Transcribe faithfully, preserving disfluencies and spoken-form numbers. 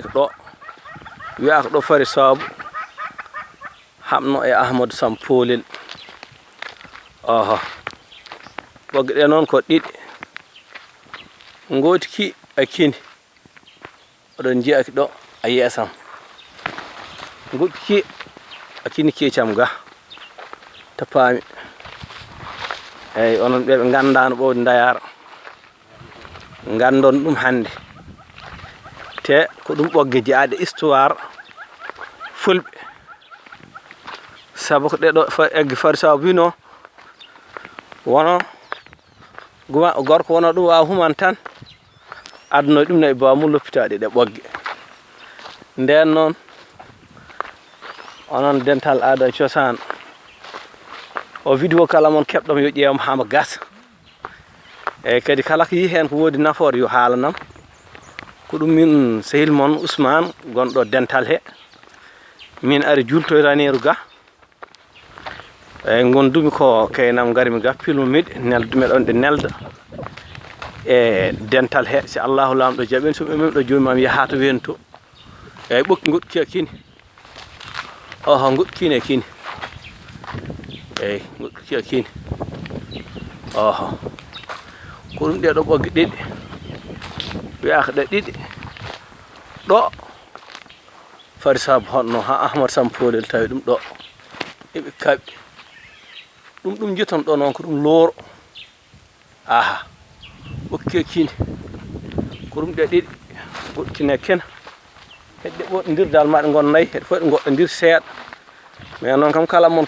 Ko ɗo wiyaaka ɗo fari saabu haɓno e Ahmadu Sam Poolel. Oho. Ɓogge ɗe noon ko ɗiɗi. Ngooti ki a kini. Oɗon njiya ki ɗo a yeesam. Ngooti ki a kini keecam ga. Tappaami. Eyi, onon ɓe ɓe nganndaano ɓowde ndayaara. Nganndon ɗum hannde. Te ko ɗum ɓogge jeyaaɗe histoire fulɓe. Sabu ko ɗe ɗo fa-, egge fari saabu wino wono guma-, gorko wono ɗum waawa human tan. Aduna ɗum nayi baamu loppitaade ɗe ɓogge. Ndeen noon, onon dental aada e cosaan, o vidéo kala mon keɓɗo mo yo ƴeewam haa mo gasa. Eyi, kadi kala ko yi heen ko woodi nafoore yo haalanam. Ko ɗum min sehil mon Ousmane, gonɗo dental he. Min ari jultoy raneeru ga. Eyi, ngondumi ko keynam, ngarmi ga, pilmi miɗe neld-, meɗon ɗe nelda e dental he. Si Allahu Laamɗo jaɓin, so ɓe min ɗo joomam yaha to wento. Eyi, ɓokki ngoɗki a kini. Oho, ngoɗki ne kini. Eyi, ngoɗki a kini. Oho. Ko ɗum ɗe ɗo ɓogge ɗiɗi. Wiyaaka ɗe ɗiɗi. Ɗo. Fari saabu honno haa Ahmad Sam Poolel tawi ɗum ɗo. Eɓe kaɓi. Ɗum, ɗum njetton ɗo noon ko ɗum looro. Aha. Ɓokki e kini. Ko ɗum ɗe ɗiɗi. Ngoɗki ne kena. Hedde ɓo-, ndirdal maɗa ngon nayi. Hedde fof ɗe ngoɗɗo ndir seeɗa. Mais noon kam kala mon